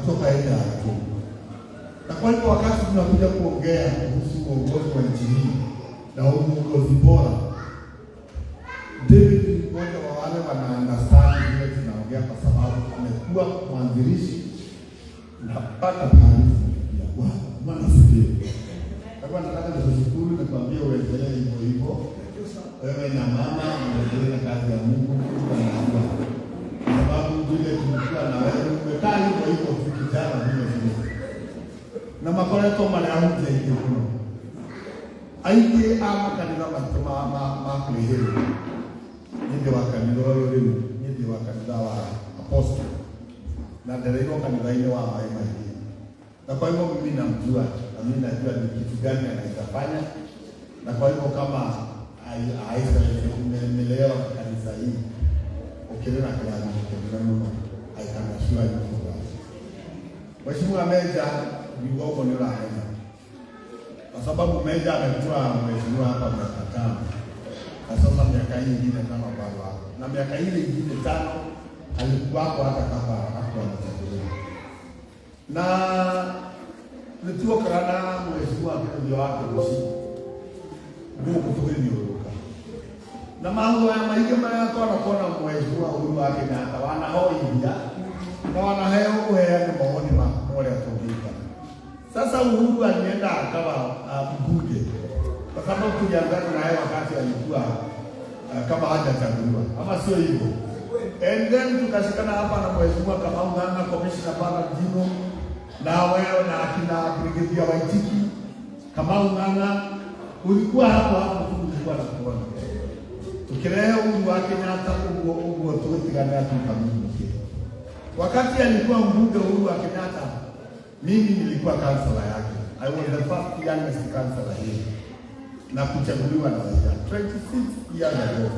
Kutoka area ya Gatundu. Na kwa hivyo wakati tunakuja kuongea kuhusu uongozi wa nchi hii na uongozi bora, David ni mmoja wa wale wana understand vile tunaongea, kwa sababu amekuwa mwanzilishi na mpaka pahali tumefikia. Bwana Bwana asifiwe. Kwa hivyo nataka nikushukuru, nikwambie uendelee hivyo hivyo, wewe na mama muendelee na kazi ya Mungu. Mungu anajua, kwa sababu vile tulikuwa na wewe umekaa hivyo hivyo tu kijana vile vile na makoretwo marĩ ahunjia aingĩ mũno, aingĩ a makanitha maitũ ma kwĩhĩrwo. Niĩ ndĩ wa kanitha ũyũ rĩu, niĩ ndĩ wa kanitha wa Apostle na ndereirwo kanitha-inĩ wa maĩ maingĩ, na kwa hivyo mimi namjua na mimi najua ni kitu gani anaweza fanya, na kwa hivyo kama nimelelewa kwa kanisa hii ukiri na kĩrathimo kĩnene mũno. I can assure you for that. Mheshimiwa Meja, ndio ũguo nĩ ũramenya, kwa sababu Meja amekuwa mheshimiwa hapa miaka 5 na sasa miaka hii ingine 5 bado hapo, na miaka ile ingine 5 alikuwako hata kama hakuwa amechaguliwa. Na nĩtuokara na mheshimiwa akĩũthio wake mũciĩ gũkũ tũgĩthiũrũrũka na mahoya maingĩ marĩa twanakona mheshimiwa Uhuru wa Kenyatta wanahoithia na wanaheo ũheane maoni ma ũrĩa tũngĩikara. Sasa Uhuru alienda akawa mbunge kwa sababu tulianzana naye wakati alikuwa kama hajachaguliwa, ama sio hivyo? And then tukashikana hapa na mheshimiwa Kamau Ng'ang'a, Commissioner Bernard Jino, na wewe na akina Brigadier Waitiki, Kamau Ng'ang'a, ulikuwa hapo hapo tu, ulikuwa nakuona tukirehe Uhuru wa Kenyatta uguo uguo tugĩtigana tukamwinũkia. Wakati alikuwa mbunge Uhuru wa Kenyatta, mimi nilikuwa councillor yake. I was the first youngest councillor here na kuchaguliwa na vijana 26 years ago.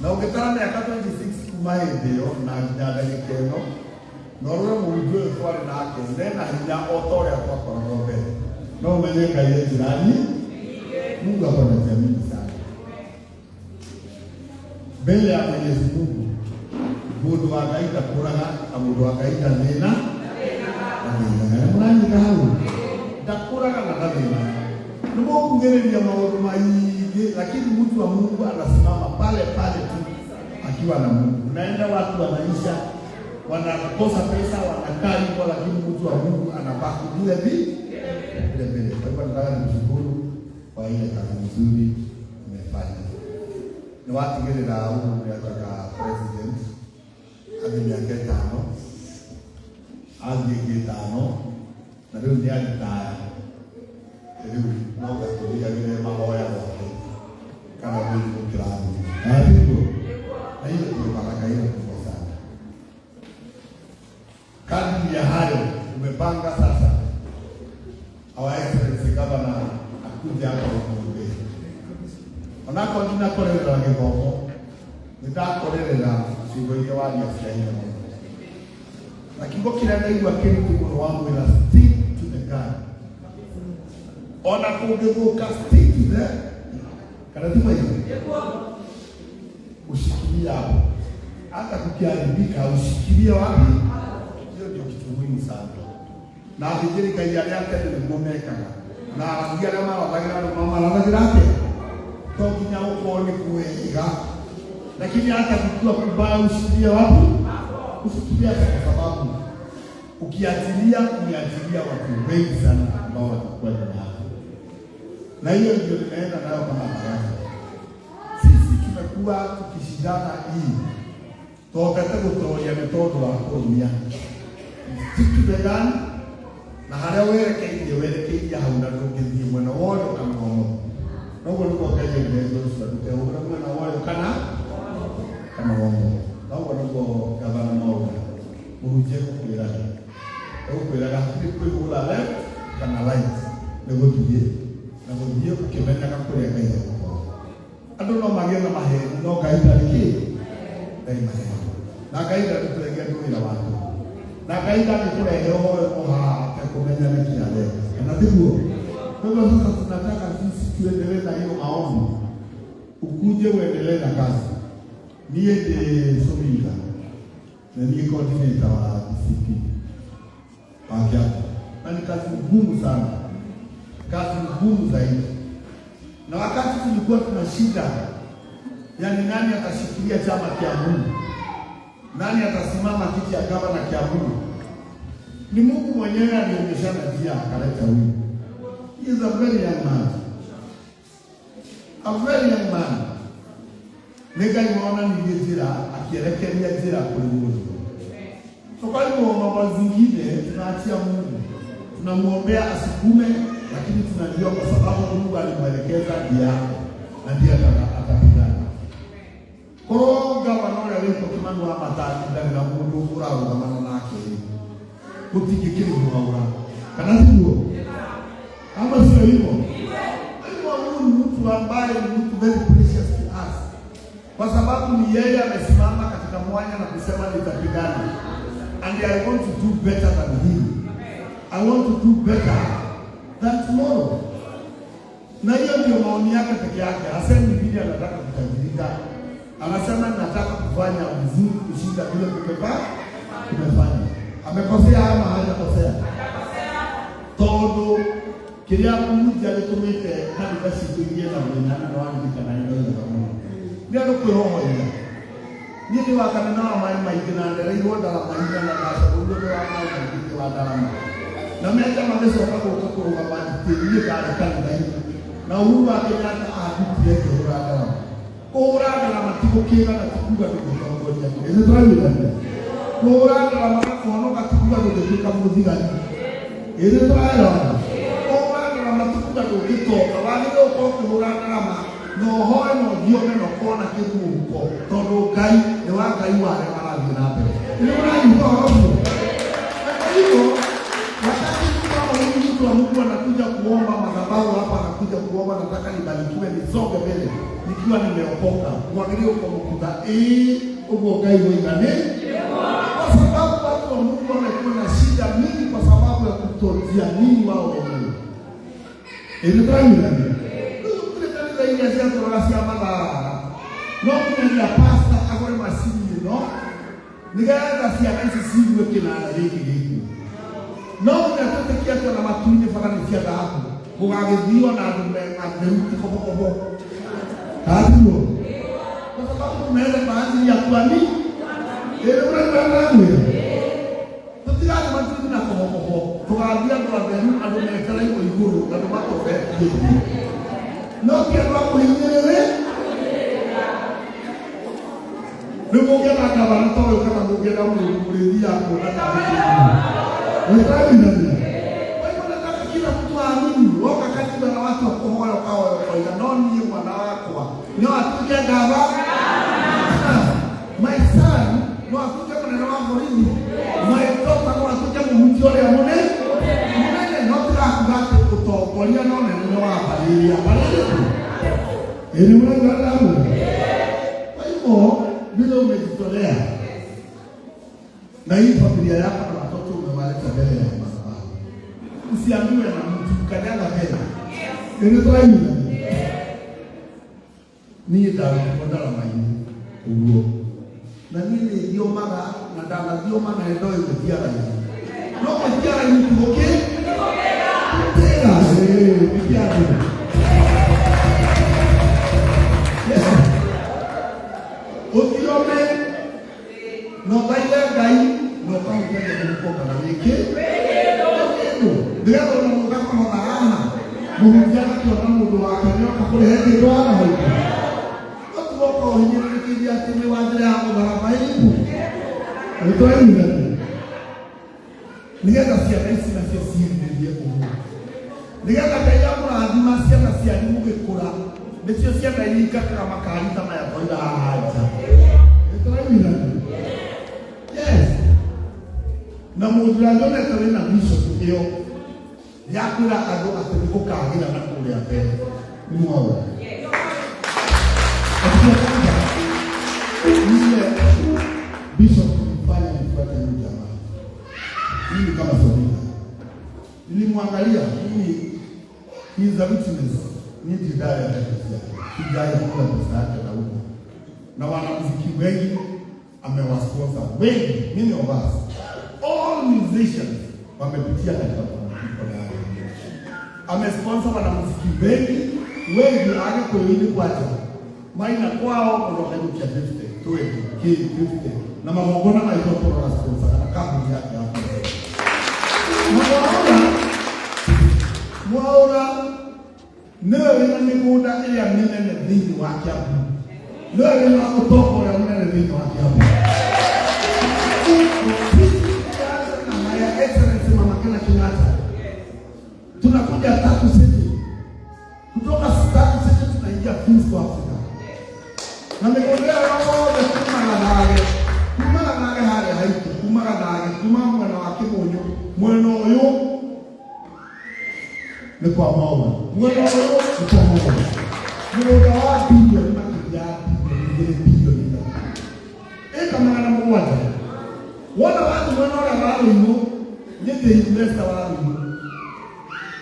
Na ũngĩtara mĩaka 26 kuma hĩndĩ ĩyo na nginya ndagĩka ĩno, na ũrore mũhunjia ũyũ twarĩ nake nena hinya o ta ũrĩa twakoragwo mbere, no ũmenye Ngai e jirani. Mungu ako na njia mingi sana mbele ya Mwenyezi Mungu. Mũndũ wa Ngai ndakũraga na mũndũ wa Ngai ndathĩna ndathĩnaga. Nĩ mũranyita hau? Ndakũraga na ndathĩnaga. Nĩ mũkugĩrĩria maũndũ maingĩ, lakini mtu wa Mungu anasimama pale pale tu akiwa na Mungu. Unaenda watu wanaisha, wanakosa pesa, wanakaa hivyo, lakini mtu wa Mungu anabaki vile vile vile vile. Kwa hivyo nataka nikushukuru kwa ile kazi nzuri umefanya. Nĩ watigĩrĩra Uhuru nĩ atuĩka president, athiĩ mĩaka 5, athiĩ ĩngĩ 5, na rĩu nĩ aritaya. Rĩu no gatũthiagĩre mahoya gwake kana mũrimũ kĩrathi na na hiyo ndio baraka hiyo kubwa sana. Kadri ya hayo umepanga sasa, Our Excellency Governor akuja hapa umuombee. Onakorwo ndinakorerera gĩthomo, nĩndakorerera ciugo iria waria cia hinya mũno, na kiugo kĩrĩa ndaigua kĩritũ mũno wamwĩra, "Stick to the gun," ona kũngĩthũka, stick to the, kana ti hivyo? Ushikilie hapo, hata kukiharibika ushikilie wapi? Hiyo ndio kitu muhimu sana. Na athĩnjĩri Ngai arĩa tene nĩguo mekaga, na arathi arĩa marathagĩra andũ marathagĩra atĩa? To nginya gũkorwo nĩ kwega, lakini hata kukiwa kubaya ushikilie wapi? Ushikilie hapo, kwa sababu ukiachilia umeachilia watu wengi sana ambao watakuwa nyuma yako, na hiyo ndio nimeenda nayo kama baraka. Sisi tumekuwa tukishindana hii tokete gũtoria nĩ tondũ wa kũrũmia stick to the gun, na harĩa werekeirie werekeirie hau, na ndũngĩthiĩ mwena wa ũrĩo kana wa ũmotho. Noguo nĩguo Ngai aigire Joshua, ndũkehũgũre mwena wa ũrĩo kana wa ũmotho. Noguo nĩguo gavana mauga mũhunjia egũkwĩraga egũkwĩraga hatirĩ kwĩhũra left kana right, nĩ gũthiĩ na gũthiĩ ũkĩmenyaga kũrĩa Ngai egũkorwo. Andũ no magĩe na maheni, no Ngai ndarĩ kĩ ndarĩ maheni, na Ngai ndarĩ andũ wĩra wa tũhũ, na Ngai ndangĩkũrehe ũhoro o haha atekũmenya nĩkĩ areka, kana tiguo? Kwa hivyo sasa tunataka sisi tuendelee na hiyo maombi, ukuje uendelee na kazi. Niĩ ndĩ Suminga na niĩ coordinator wa DCP. wa Kiambu, na ni kazi ngumu sana, kazi ngumu zaidi. Na wakati tulikuwa tuna shida, yani nani atashikilia chama Kiambu, nani atasimama kiti ya gavana Kiambu, ni Mungu mwenyewe alionyeshana njia akaleta huyu. He is a very young man, a very young man. Nĩ Ngai wonanirie njĩra akĩerekeria njĩra kũrĩ mũndũ. So kwa hivyo mambo zingine tunaachia Mungu, tunamuombea asukume, lakini tunajua kwa sababu Mungu alimwelekeza ndiye yako na ndiye atapigana. Korwo gavana ũrĩa wĩkwo Kimani wa Matangi ndarĩ na mũndũ ũrarũgamana nake gũtingĩkĩrĩ mwaũra, kana sivyo? Ama sio hivyo? Kwa hivyo huyu ni mtu ambaye ni mtu very precious to us, kwa sababu ni yeye amesimama katika mwanya na kusema nitapigana, and I want to do better than him. I want to do better than tomorrow. Na hiyo ndio maoni yake peke yake. Hasemi vile anataka kutajirika, anasema nataka kufanya vizuri kushinda vile tumefanya. Amekosea ama hajakosea? Tondu kiria mũhunjia gĩtũmĩte kanitha citũ igĩe na thĩna na nĩwaririkana nĩndoigaga mũno nĩ andũ kwĩhohoria. Niĩ ndĩ wa kanitha wa maĩ maingĩ na ndereirwo ndarama inya na ndacagũrirwo ndĩ wa maĩ maingĩ ndĩ wa ndarama na meta magĩcoka gũka kũrũgama itĩ niĩ ndarĩ kanitha-inĩ na Uhuru wa Kenyatta andutire ngĩhũra ndarama. Kũhũra ndarama ti gũkĩra na ti kuga ndũngĩtongoria, ĩthĩ tũraiguithania? Kũhũra ndarama na kũhonoka ti kuga ndũngĩtuĩka mũthigani, ĩthĩ tũraelewana? Kũhũra ndarama ti kuga ndũngĩtonga, wagĩrĩirwo gũkorwo ũkĩhũra ndarama na ũhoe na ũthiome na ũkorwo na kĩndũ mũhuko, tondũ Ngai nĩ wa Ngai wa arĩa marathiĩ na mbere. Nĩ mũranyita ũhoro ũcio? Na kwa hivyo wakati mtu kama huyu mtu wa Mungu anakuja kuomba madhabahu hapa, anakuja kuomba, nataka nibarikiwe nisonge mbele nikiwa nimeokoka, mwagĩrĩirwo kũmũkuta ĩĩ ũguo Ngai woiga nĩ, kwa sababu watu wa Mungu wamekuwa na shida mingi kwa sababu ya kutojiamini wao wenyewe. Ĩĩ tũraiguithania? Rĩu gũtirĩ kanitha iria ciatũraga cia mathaa no nginyagia pastor agũre macini ĩno nĩgetha ciana ici ciigue kĩnanda gĩkĩ gĩkuo. No nginya twĩtĩkie atĩ ona matu-inĩ bara nĩ cia thahabu, gũgagĩthio na andũ atheru ti kobokobo, katiguo? Kwa sababu tunaenda kwa ajili ya kuamini. Ĩĩ ũraigua ndĩramwĩra? Tũtigathiĩ matu-inĩ na kobokobo, tũgathiĩ andũ atheru, andũ metereirwo igũrũ, andũ matobetio, no ti andũ a kũhinyĩrĩrĩ. Rĩu mũngĩenda gavana ta ũyũ kana mũngĩenda mũndũ mũrĩthiaga kuona tarĩ kĩndũ wĩtaraiguithania? Kwa hivyo nataka kila mtu aamini, woka kanitha na watu wakuhoya ũkahoya ũkoiga no niĩ mwana wakwa no atuĩke gava, my son no atuĩke mũnene wa borithi, my daughter no atuĩke mũhunjia ũrĩa mũnene mũnene, no tirakuga atĩ ũtongoria no nene nĩ wa mbarĩ ĩrĩa mbarĩ ĩrĩkũ. Ĩĩ nĩ mũraigua ndamwĩra? Kwa hivyo vile umejitolea na hii familia yako na watoto umewaleta mbele ya madhabahu, usiambiwe na mtu, kanyaga mbele. Ĩĩ tũraiguithania? Niĩ ndarutirwo ndarama-inĩ ũguo na niĩ nĩ thiomaga na ndanathioma na nĩ ndoĩ gũthia raini, no gũthia raini ti gũkĩ gũtĩra nĩ kĩandũ. Yes. Ũthiome na ũthaithe Ngai na ũkahutagia mũhuko kana wĩkĩ kĩndũ nĩgetha ona mũgakahotha haha mũhunjia agakĩona mũndũ wake nĩoka kũrehe kĩndũ haha haitũ, no tigoka ũhinyĩrĩrĩkĩirie atĩ nĩ wa njĩra ya mũtharaba ĩriku. Nĩtũraiguithania? Nĩgetha ciana ici nacio ciĩrirĩrie ũguo, nĩgetha Ngai amũrathima ciana cianyu mũgĩkũra, nĩcio ciana iria ikakaga makari ta maya twaira haha nja. Nĩtũraiguithania? Yes. Na mũndũ ũrĩa nyonete wĩna vision ĩyo ya kwĩra andũ atĩ nĩ gũkagĩra na kũrĩa mbere nĩ Mwaura. Akiwa kwanza ile bishop nilifanya nifuate huyu jamaa, mimi kama Sobika nilimwangalia mimi, he is a witness, ni jidai ya pesa yake, sijai kula pesa yake na huko na wanamuziki wengi amewasponsor wengi, many of us, all musicians Wamepitia katika mikono yake. Amesponsor wanamuziki wengi wengi Agĩkũyũ-inĩ kwanja maina kwao mũndũ akainũkia 50 20 k 50 na magongona maitũ tũrora sponsor na kambuni yake ya na Mwaura nĩwe wĩna mĩgũnda ĩrĩa mĩnene thĩinĩ wa Kiambu, nĩwe wĩna ũtonga ũrĩa mũnene thĩinĩ wa Kiambu. Na Her Excellency Mama Kena Kenyatta tunakuja Tatu City, kutoka Tatu City tunaingia Fiscal Africa na mĩgũnda ĩyo yothe kuma Gathage, kuma Gathage harĩa haitũ, kuma Gathage, kuma mwena wa Kĩmũnyũ, mwena ũyũ nĩ kwa Mwaura, mwena ũyũ nĩ kwa Mwaura, mũgũnda wa bilioni makĩria ya bilioni 2, bilioni 3, ĩka 700. Wona wathiĩ mwena ũrĩa wa Rũirũ, niĩ ndĩ investor wa Rũirũ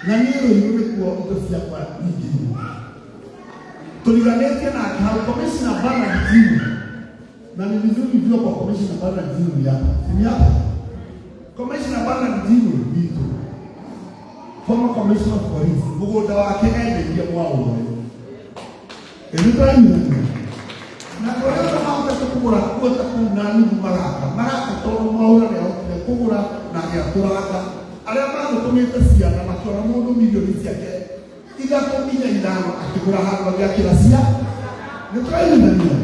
na niĩ Rũirũ nĩkuo indo ciakwa nyingĩ tuliganĩtie nake hau. Commissioner Bernard Jimmy, na ni vizuri ujue kwa Commissioner Bernard Jimmy ni hapa, si ni hapa? Commissioner Bernard Jimmy witũ, former commissioner of police, mũgũnda wake endeirie Mwaura ĩrĩtũrainania na kũrĩa mahotete kũgũra kuo ta kũu na nuthu maraka maraka tondũ Mwaura nĩahotire kũgũra na agĩatũranga arĩa mathũkũmĩte ciana makĩona mũndũ milioni ciake 3, 4, 5 akĩgũra handũ agĩakĩra cia nĩtũrainania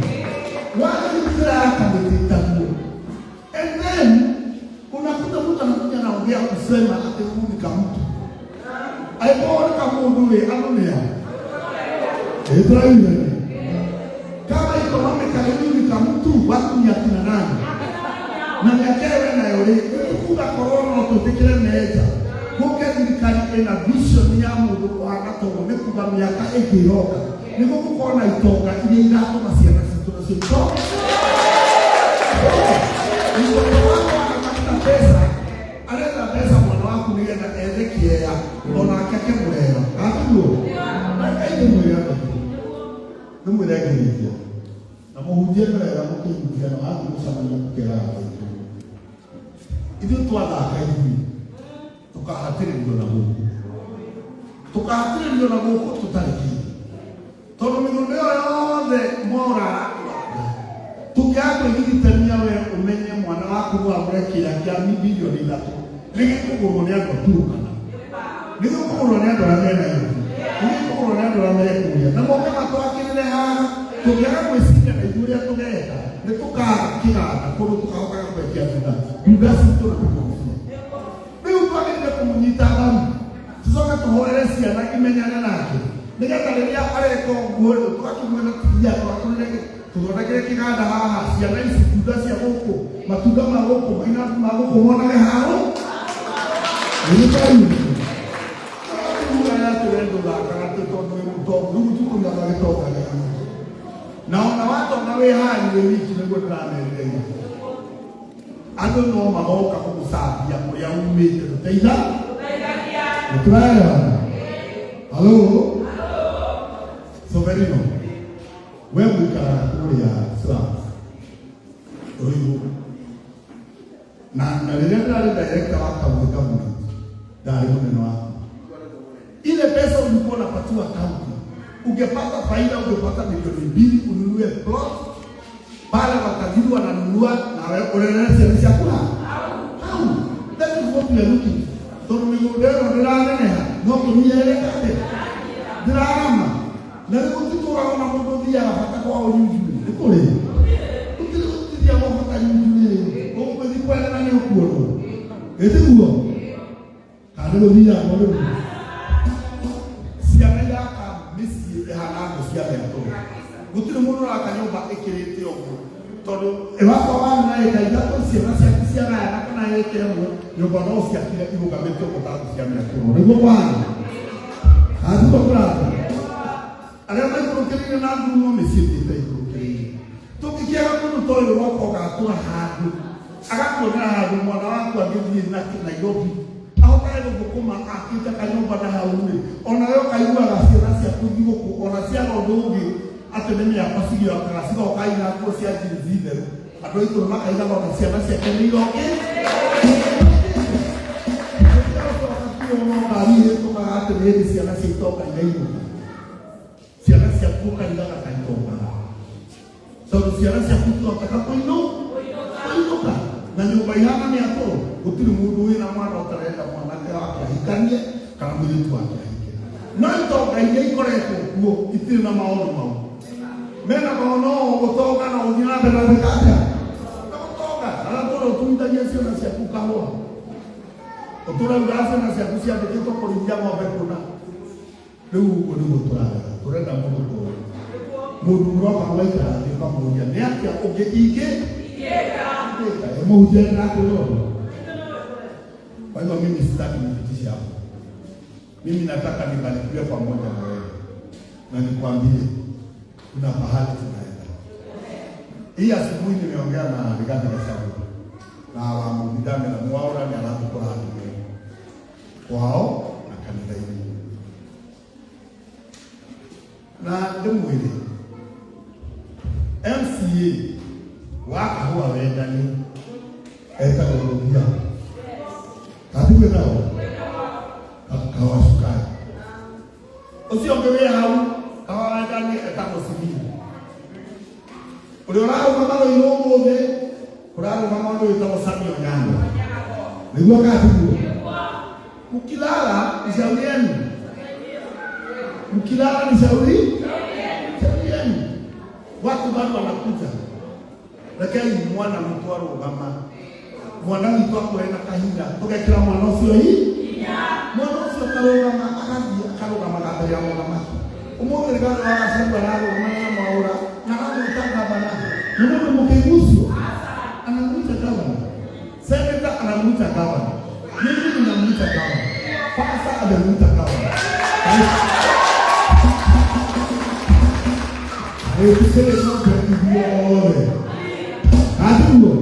wathĩ ya kamĩtĩ taguo. And then unakuta mtu anakuja anaongea kusema ati huyu ni kamtu aikorwo nĩ kamũndũ rĩ andũ nĩa ĩtũrainania kama economically huyu ni kamtu, watu ni akina nani na mĩaka ĩyo nayo rĩ nĩtũkuga korwo no twĩtĩkĩre meja gũke thirikari ĩna vision ya mũndũ ũhana toguo, nĩ kuga mĩaka ĩngĩ ĩroka nĩ gũgũkorwo na itonga iria iratũma ciana citũ nacio itonga. Mtoto wako anatafuta pesa, aretha mbeca mwana waku nĩgetha ethe kĩea onake akĩmũrera atiguo na Ngai nĩ mwĩre nĩ mwĩre ngĩrĩkia na mũhunjie wega mũkĩhunjia na wathiĩ mũcemania mũkeraga aitũ ithuĩ twathaka ithuĩ tũkahatĩrĩrio na gũkũ, tũkahatĩrĩrio na gũkũ tũtarĩ kĩndũ tondũ mĩgũnda ĩyo yothe Mwaura aratũranga tũngĩaga kwĩgiritania we ũmenye mwana waku no agũre kĩea kĩa bilioni 3 nĩ gĩkũgũrwo nĩ andũ a Turukana, nĩ gĩkũgũrwo nĩ andũ arĩa me Nairobi, nĩ gĩkũgũrwo nĩ andũ arĩa me kũrĩa na moke matwakĩrĩre haha. Tũngĩaga gwĩciria na ithuĩ ũrĩa tũgeka nĩ tũkaga kĩganda kũndũ tũkahotaga kwendia ndunda ndunda citũ na tũkobia. Rĩu twagĩrĩire kũmũnyita mbaru tũcoke tũhoere ciana imenyane nake nĩgetha rĩrĩa areka ũguo rĩ tũgakĩmwĩra tigia twatũrĩre tũthondekere kĩganda haha ciana ici ndunda cia gũkũ matunda ma gũkũ mainabu ma gũkũ monage haro nĩgĩtaiu atĩ we ndũthakaga atĩ tondũ wĩ mũtongu rĩu tũkũnyaga gĩtonga gĩaku na ona watonga wĩ hanyu wĩ wiki nĩguo ndĩramerire ira andũ no magoka gũgũcambia kũrĩa umĩte tũteitha nĩtũraelewana. Halo Soverino, we mũikaraga kũrĩa slums Ruiru na rĩrĩa ndĩrarĩ director wa county government ndarĩ mũnene waku, ile pesa ulikuwa unapatiwa county ungepata faida, ungepata milioni 2 ununue plot pale matajiri wananunua na wewe ũrerere ciana ciaku hau. That is what we are looking for, tondũ mĩgũnda ĩno ndĩraneneha no kũnyiereka atĩ ndĩrarama na rĩu gũtitũraga ona mũndũ ũthiaga bata kwao nyunjurĩ nĩ kũrĩ gũtirĩ gũtithiagwo bata nyunjurĩ ũgũgĩthiĩ kwenena nĩ ũkuonwo ĩtiguo kana nĩ gũthiagwo rĩu ciana iraka mĩciĩ ĩhana thũ cia mĩatũro gũtirĩ mũndũ ũraka nyũmba ĩkĩrĩte ũguo tondũ ĩwakwa warĩ na ĩka 3 ciana ciaku ciagayana kana ĩka 1 nyũmba no ciakire irũgamĩte ũguo ta thũ cia mĩatũro nĩguo kũhana atiguo kũrathiĩ arĩa maikũrũkĩrĩire na ngurumo mĩciĩ ĩthiĩte ikũrũkĩrĩire tũngĩkĩaga mũndũ ta ũyũ ũroka ũgatũra handũ agakuonera handũ mwana waku angĩthiĩ na Nairobi ahotage gũthũkũma akĩte kanyũmba na hau rĩ onawe ũkaiguaga ciana ciaku thigũkũ ona ciaga ũndũ ũngĩ atĩ nĩ mĩako cigĩokaga cigoka ina nguo cia jeans theru andũ a itũũra makaigaga ona ciana ciake nĩ iroke. atĩ nĩ hĩndĩ ciana cia itonga irainũka. Ciana ciaku ũkarigaga kaitongaga. Tondũ ciana ciaku itihotaga kũinũka. Na nyũmba ihana mĩatũrũ, gũtirĩ mũndũ wĩna mwana ũtarenda mwanake wake ahikanie kana mũirĩtu wake ahike. No itonga iria ikoretwo kuo itirĩ na maũndũ mau. Mena maono gũtonga na gũthiĩ na mbere na gwĩka atĩa? Na gũtonga. Na tũrĩa ũtuithagia ciana ciaku kahũa. Ũtũrarugaga ciana ciaku ciandĩkĩtwo kũrĩithia ng'ombe kũna. Rĩu ũguo nĩguo tũrarega. Tũrenda mũndũ ta ũyũ. Mũndũ ũroka ũgaikara thĩ ũkamũria nĩ atĩa ũngĩ ingĩ ingĩka. Mũhunjia ndĩrakwĩra ũndũ. Kwa hivyo mimi sitaki nipitishe hapo. Mimi nataka nibarikiwe pamoja na wewe. Na nikwambie kuna pahali tunaenda. Hii asubuhi nimeongea na Rigathi Gachagua na wamũthithame na mwaura nĩ aratũkũrathime kwao na kanitha-inĩ. Na ndĩmwĩre MCA wa Kahũa Wendani etagwo Rũgia. Katigwĩtagwo Kahũa Cukari. Ũcio ũngĩ wĩ hau Kahũa Wendani etagwo Simiyu. Ũrĩa ũrarũgama Rũirũ ũmũthĩ kũrarũgama ũndũ wĩtagwo Sami Onyango. Nĩguo kana tiguo? Mkilala ni shauri yenu. Mkilala ni shauri yenu. Watu bado wanakuja. Rekei mwana witũ arũgama. Mwana witũ akoe na kahinda. Tũgekĩra mwana ũcio hii. Mwana ũcio akarũgama agathiĩ akarũgamaga mbere ya mũthamaki. Ũmũthĩ Rigathĩ wa Gachagua ararũgama na Mwaũra na aramwĩta gavana. Nĩ mũndũ mũkĩgu ũcio? Anamwita gavana. Senator anamwita gavana. Mimi ninamwita gavana. Pastor amemwita gavana. Wĩtĩkĩre ng'ombe ithuothe. Atiguo?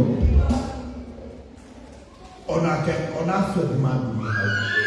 Onake ona acio angĩ mathiire hau.